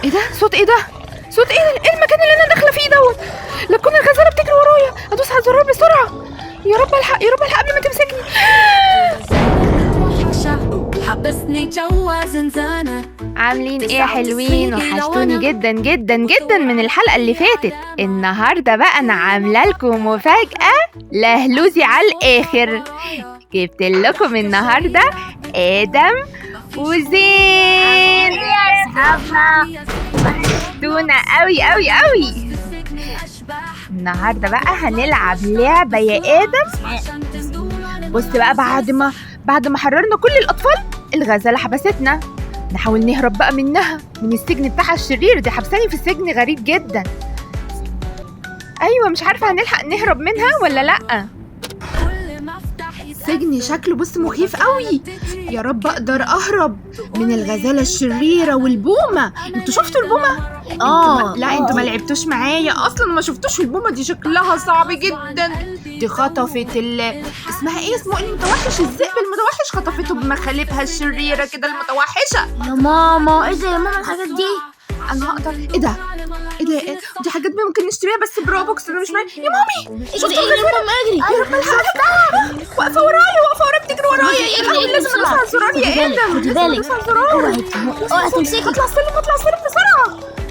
ايه ده؟ صوت ايه ده؟ صوت ايه؟ ايه المكان اللي انا داخله فيه دوت؟ لا تكون الغزالة بتجري ورايا. ادوس على الزرار بسرعة. يا رب الحق، يا رب الحق قبل ما تمسكني. حبسني جوا زنزانة. عاملين ايه يا حلوين؟ وحشتوني جدا جدا جدا من الحلقة اللي فاتت. النهارده بقى انا عامله لكم مفاجاة لهلوزي على الاخر. جبت لكم النهارده ادم وزين. يا اصحابنا وحشتونا قوي قوي قوي. النهارده بقى هنلعب لعبه يا ادم. بص بقى، بعد ما حررنا كل الاطفال، الغزالة حبستنا. نحاول نهرب بقى منها، من السجن بتاعها الشرير. دي حبساني في السجن غريب جدا. ايوه، مش عارفه هنلحق نهرب منها ولا لا. سجن شكله بص مخيف قوي. يا رب اقدر اهرب من الغزالة الشريرة والبومه. انتوا شفتوا البومه؟ اه. لا انتوا ما لعبتوش معايا اصلا، ما شفتوش البومه دي، شكلها صعب جدا. دي خطفت اسمها ايه؟ اسمه ايه؟ المتوحش، الذئب المتوحش، خطفته بمخالبها الشريرة كده المتوحشه. يا ماما، ايه ده يا ماما الحاجات دي؟ انا هقدر. ايه ده؟ ايه ده؟ إيه؟ دي حاجات ممكن نشتريها بس ب Robux. انا مش معايا يا مامي. شفت اجري اجري الغزالة؟ ماما اجري. يا رب الحق، واقفة ورايا، واقفة ورايا، بتجري ورايا. يا اجري، لهوي، اجري لازم ادوس بسرعة. على الزرار يا خدي بالك، ادم. خدي لازم بالك. ادوس على الزرار. اوعي تمسكي. اطلع السلم، اطلع السلم بسرعة،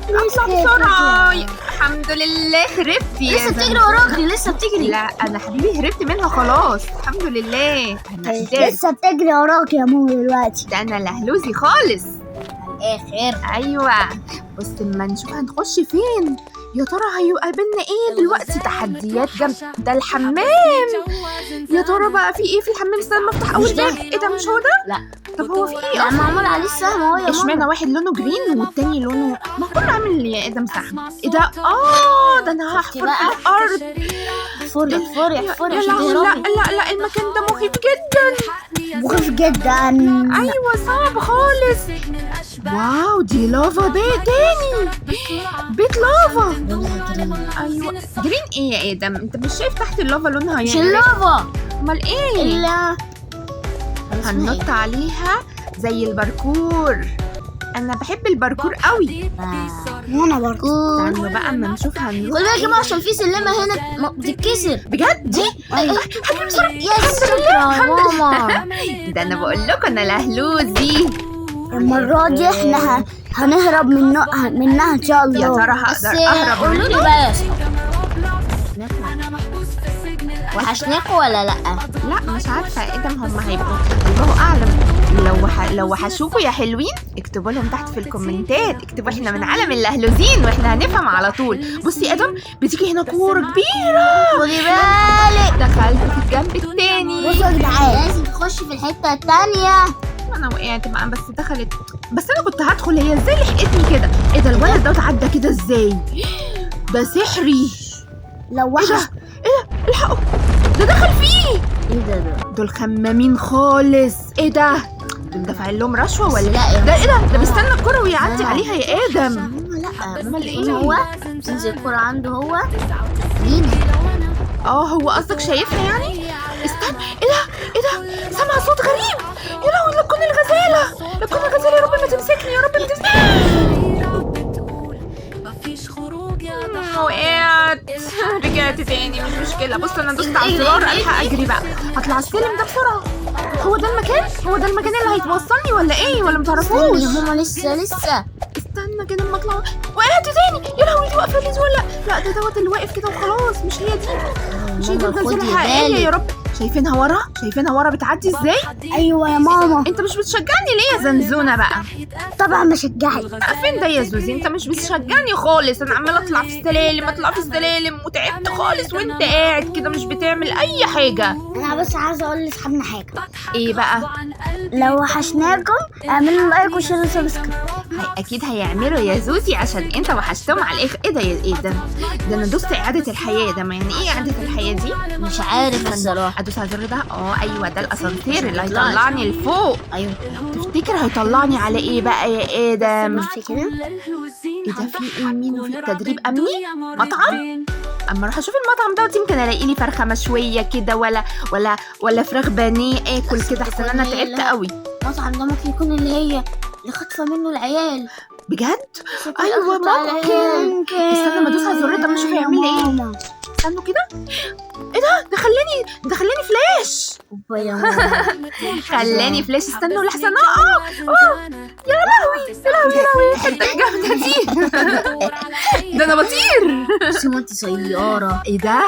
اطلع بسرعة. الحمد لله هربت يا لسه بتجري زنزانة. وراكي، لسه بتجري. لا انا حبيبي هربت منها خلاص، الحمد لله. انا قدرت. لسه بتجري وراك يا ماما دلوقتي. ده انا لهلوزي خالص. اخر. ايوه، بص اما نشوف هنخش فين. يا ترى هيقابلنا ايه دلوقتي؟ تحديات جامدة. ده الحمام. يا ترى بقى في ايه في الحمام؟ استنى ما افتح اول مش ده. باب. ايه ده؟ مش هو ده؟ لا. طب هو في ايه لا، اصلا؟ معمول عليه السهم اهو يا ماما. اشمعنى واحد لونه green والتاني لونه، ما كله عامل يا ادم سهم. ايه ده؟ اه ده انا هحفر في بقى. الارض. احفري احفري احفري يا عشان لهوي، لا تهربي. لا لا، المكان ده مخيف جدا. مخيف جدا. ايوه صعب خالص. wow، دي لافا، بيت تاني، بيت لافا. ايوه green. ايه يا ادم؟ انت مش شايف تحت اللافا لونها مش يعني؟ اللافا. امال ايه؟ ال هننط عليها زي الباركور. انا بحب الباركور قوي. وانا برضه. استنوا بقى اما نشوف هنروح. خلي بالك يا ماما عشان في سلمه هنا بتتكسر. بجد دي؟ أيوة. هجري بسرعة. yes، شكرا يا ماما. ده انا بقول لكم انا لهلوزي. المرة دي احنا هنهرب منها ان شاء الله. يا ترى هقدر بس اهرب قولوا لي منه؟ بقى يا صحاب، وحشناكوا ولا لا؟ لا مش عارفه ايه ده، هم هيبقوا الله اعلم. لو وحشوكوا يا حلوين اكتبوا لهم تحت في الكومنتات، اكتبوا احنا من عالم اللهلوزين واحنا هنفهم على طول. بصي يا ادم، بتيجي هنا كورة كبيرة. خدي بالك. دخلت في الجنب التاني. بصوا يا جدعان، لازم تخش في الحتة التانية. انا وقعت بقى، بس دخلت. بس انا كنت هدخل، هي ازاي لحقتني كده؟ ايه ده؟ الولد ده عدى كده ازاي؟ ده سحري. لو ايه ده؟ وحش. ايه ده؟ الحقوا، ده دخل فيه. ايه ده؟ دول خمامين خالص. ايه ده؟ دول دافعين لهم رشوة ولا لا يا ده؟ ايه ده؟ ده بيستنى الكرة ويعدي لا. عليها يا ادم. ماما لا. امال ايه؟ هو تنزل الكرة عنده هو لينا. اه هو قصدك شايفنا يعني؟ استنى، ايه ده؟ ايه ده؟ سامع صوت غريب. يا لهوي، لا تكون الغزالة، لا تكون الغزالة. يا رب ما تمسكني، يا رب ما تمسكني. وقعت، رجعت تاني، مش مشكلة. بص انا دوست على الزرار، الحق اجري بقى. هطلع السلم ده بسرعة. هو ده المكان؟ هو ده المكان اللي هيتوصلني ولا ايه؟ ولا متعرفوش؟ يا ماما لسه لسه. استنى كده اما اطلع. وقعت تاني. يا لهوي، دي واقفة ليه ولا لا؟ ده دوت اللي واقف كده وخلاص. مش هي دي، مش هي دي ماما الغزالة خدي الحقيقية. بالك. يا رب، شايفينها ورا؟ شايفينها ورا بتعدي ازاي؟ ايوه يا ماما. انت مش بتشجعني ليه يا زنزونه بقى؟ طبعا بشجعك. لا، فين ده يا زوزي؟ انت مش بتشجعني خالص. انا عماله اطلع في السلالم، اطلع في السلالم وتعبت خالص، وانت قاعد كده مش بتعمل اي حاجة. انا بس عايزه اقول لاصحابنا حاجة. ايه بقى؟ لو وحشناكم اعملوا like و share و subscribe. اكيد هيعملوا يا زوزي عشان انت وحشتهم على الاخر. ايه ده يا ايه ده؟ ده انا دوست اعاده الحياة. ده ما يعني ايه اعاده الحياة دي؟ مش عارف الصراحة. ادوس على الزر ده. اه ايوه، ده الاسانسير اللي هيطلعني لفوق. ايوه. تفتكر هيطلعني على ايه بقى يا ادم؟ بصي كده. ايه ده؟ في ايه؟ مين؟ وفي تدريب امني؟ مطعم؟ اما اروح اشوف المطعم دوت، يمكن الاقي لي فرخة مشوية كده ولا فراخ بانيه اكل كده، احسن انا تعبت قوي. المطعم ده ممكن يكون اللي هي اللي خاطفه منه العيال. بجد؟ ايوه ممكن. استنى ما ادوس على الزرار ده اما اشوف هيعمل لي ايه. استنوا كده. ايه ده؟ ده خلاني فلاش. خلاني فلاش. استنوا لحظة. يا لهوي يا لهوي يا لهوي، الحتة الجامدة دي. ده انا بطير. بس ما انت سيارة. ايه ده؟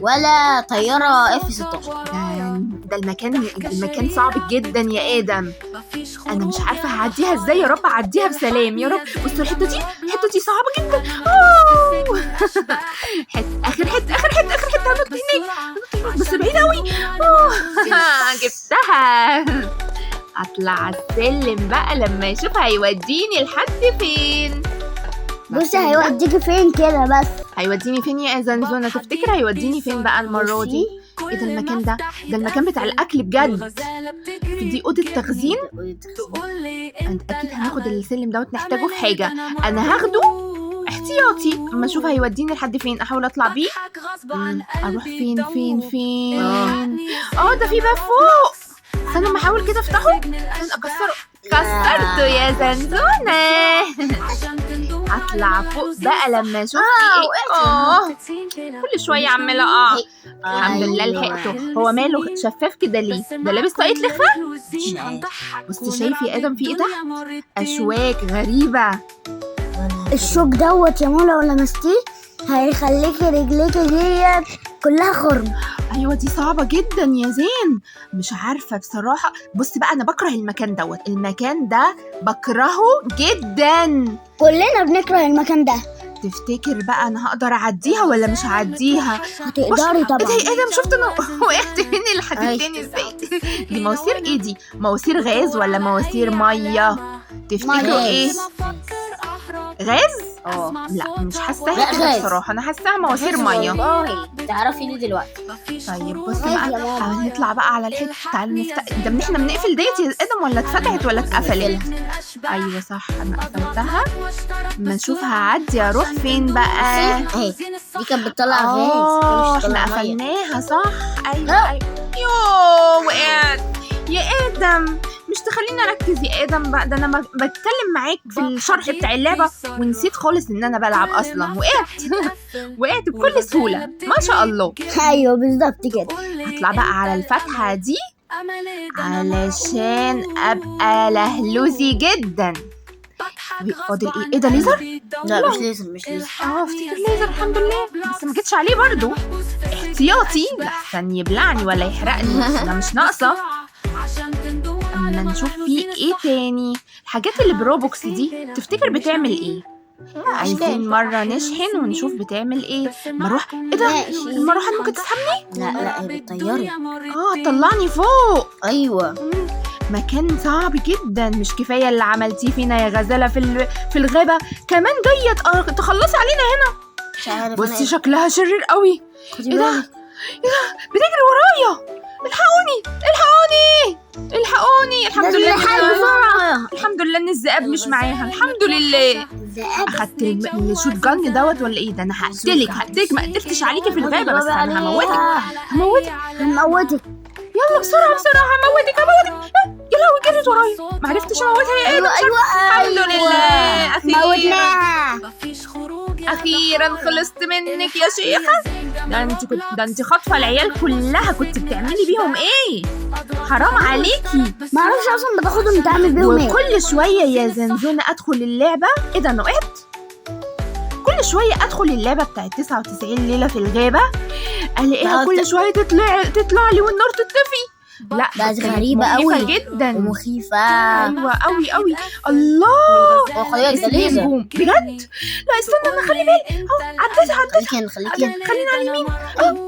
ولا طيارة F-16. ده المكان صعب جدا يا ادم. انا مش عارفه هعديها ازاي. يا رب اعديها بسلام يا رب. بصوا الحتة دي، الحتة دي صعبة جدا. اخر حتة اخر حتة اخر حتة. هنط هناك بس بعيد قوي. جبتها. اطلع على السلم بقى لما يشوف هيوديني لحد فين. بصي هيوديكي فين كده بس. هيوديني فين يا زنزونه؟ تفتكر هيوديني فين بقى المرة دي؟ ايه ده المكان ده؟ ده المكان بتاع الاكل بجد. دي اوضة تخزين. انت اكيد هناخد السلم دوت، نحتاجه في حاجة. انا هاخده احتياطي اما اشوف هيوديني لحد فين. احاول اطلع بيه. اروح فين فين فين؟ ده في باب فوق. استنى ما احاول كده افتحه. استنى اكسره. كسرته يا زنزونه. هطلع فوق بقى لما اشوف ايه. كل شوية عماله اقع. الحمد لله لحقته. هو ماله شفاف كده ليه؟ ده لابس طاقية لخفه؟ بصي شايف يا ادم في ايه تحت؟ اشواك غريبة. الشوك دوت يا مولا لو لمستيه هيخليكي رجليكي ديت كلها خرم. ايوه دي صعبة جدا يا زين، مش عارفه بصراحة. بصي بقى انا بكره المكان دوت، المكان ده بكرهه جدا. كلنا بنكره المكان ده. تفتكر بقى انا هقدر اعديها ولا مش هعديها؟ هتقدري طبعا. ايه ده يا ادم؟ شفت انا وقعت مني لحد تاني ازاي؟ دي مواسير ايه دي؟ مواسير غاز ولا مواسير مية؟ تفتكروا ايه؟ غاز؟ لا مش حاساها كده بصراحة، انا حاساها مواسير مية. والله تعرفي ليه دلوقتي. طيب بصي بقى هنطلع بقى على الحتة. تعالوا نفتح ده. احنا بنقفل ديت يا ادم ولا اتفتحت ولا اتقفلت؟ ايوه صح انا قفلتها. ما نشوف هعدي اروح فين بقى. اهي دي كانت بتطلع غاز. احنا قفلناها صح. ايوه ايوه. يوه وقعت يا ادم. مش تخليني اركز يا ادم بقى، ده انا بتكلم معاك في الشرح بتاع اللعبة ونسيت خالص ان انا بلعب اصلا. وقعت وقعت بكل سهولة ما شاء الله. ايوه بالظبط كده. هطلع بقى على الفتحة دي علشان ابقى لهلوزي جدا. فاضل ايه؟ ايه ده ليزر؟ لا مش ليزر، مش ليزر. افتكر ليزر الحمد لله، بس ما جيتش عليه برضو احتياطي لحسن يبلعني ولا يحرقني. انا مش ناقصه. اما نشوف فيه ايه تاني. الحاجات اللي ب Robux دي تفتكر بتعمل ايه؟ عايزين مرة نشحن ونشوف بتعمل ايه. مروحة. ايه ده؟ المروحة ممكن تسحبني؟ لا لا هي بتطيري. طلعني فوق. ايوه مكان صعب جدا. مش كفاية اللي عملتيه فينا يا غزاله في الغابة، كمان جاية تخلصي علينا هنا. مش عارف. بصي شكلها شرير قوي. ايه ده؟ ايه ده؟ بتجري ورايا. الحقوني الحقوني الحقوني. الحمد لله الحمد لله ان الذئاب مش معاها. الحمد لله. اخدت ال shotgun دوت ولا ايه ده؟ انا هقتلك هقتلك. ما قدرتش عليكي في الغابة بس انا هموتك هموتك هموتك. يلا بسرعة بسرعة هموتك هموتك. يا لهوي جريت ورايا ما عرفتش اموتها يا ادم. ايوه الحمد لله اخيرا موتناها. اخيرا خلصت منك يا شيخه. ده انت خاطفه العيال كلها. كنت بتعملي بيهم ايه؟ حرام عليكي. ما اعرفش اصلا بتاخدهم تعمل بيهم ايه. وكل شوية يا زنزونه ادخل اللعبة. ايه ده انا وقعت؟ كل شوية ادخل اللعبة بتاعت 99 ليلة في الغابة الاقيها كل شوية تطلع لي والنار تطفي. لا بقت غريبة قوي جدا ومخيفة. ايوه قوي قوي. الله خلي بالك ده ليزر بجد. لا استنى انا خلي بالي. اهو عديتها عديتها. خلينا على اليمين.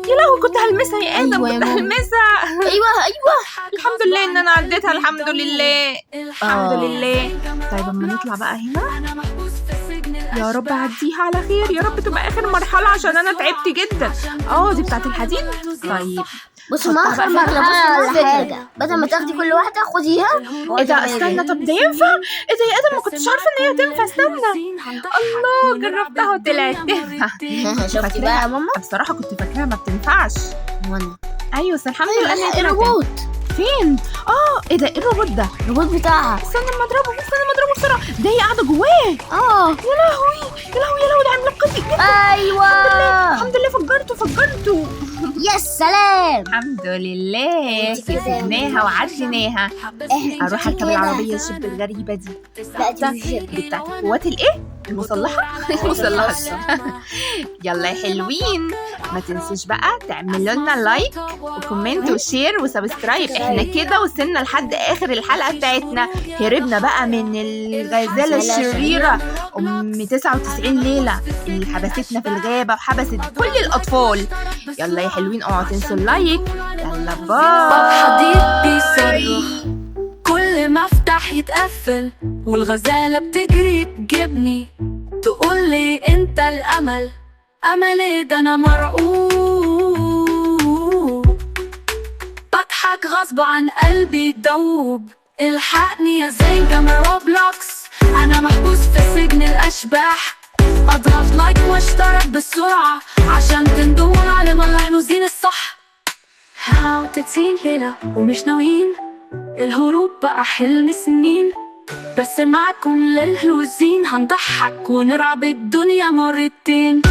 يا لهوي كنت هلمسها يا ادم. كنت هلمسها. ايوه ايوه الحمد لله ان انا عديتها. الحمد لله الحمد لله. طيب اما نطلع بقى هنا. يا رب اعديها على خير يا رب تبقى اخر مرحلة عشان انا تعبت جدا. دي بتاعت الحديد. طيب بصوا ما اخر مرحلة ولا حاجة. بدل ما تاخدي كل واحدة خديها. ايه ده؟ استنى طب ده ينفع؟ ايه ده يا ادم؟ ما كنتش عارفه ان هي تنفع. استنى. الله جربتها وطلعت تنفع. شفتي بقى يا ماما؟ بصراحة كنت فاكراها ما بتنفعش. وانا ايوه بس الحمد لله الروبوت. فين؟ ايه ده؟ ايه الروبوت ده؟ الروبوت بتاعها. استنى اما اضربه، استنى اما اضربه بسرعة. ده هي قاعدة جواه. اه يا لهوي يا لهوي يا لهوي، ده عملاق جدا. ايوه الحمد لله فجرته فجرته. يا سلام. الحمد لله انت كده يا كسبناها وعديناها. إحنا اروح اركب كده. العربية الشب الغريبة دي. لا دي مش جيب. دي بتاعت القوات الايه؟ المسلحة. المسلحة. يلا يا حلوين، ما تنسوش بقى تعملوا لنا like و comment و share و subscribe. احنا كده وصلنا لحد اخر الحلقة بتاعتنا. هربنا بقى من الغزالة الشريرة ام 99 ليلة اللي حبستنا في الغابة وحبست كل الاطفال. يلا يا حلوين، اوعوا تنسوا ال like. يلا باب حديد bye. بيصرخ كل ما افتح يتقفل، والغزالة بتجري تجيبني تقول لي انت الامل. امل ايه ده انا مرعوب، بضحك غصب عن قلبي دوب. الحقني يا زنجة من روبلوكس، انا محبوس في سجن الاشباح. اضغط like واشترك بسرعة عشان تندور على ملحوظين الصح. هاو 90 ليلة ومش ناويين الهروب، بقى حلم سنين، بس معكم للهلوزين هنضحك ونرعب الدنيا مرتين.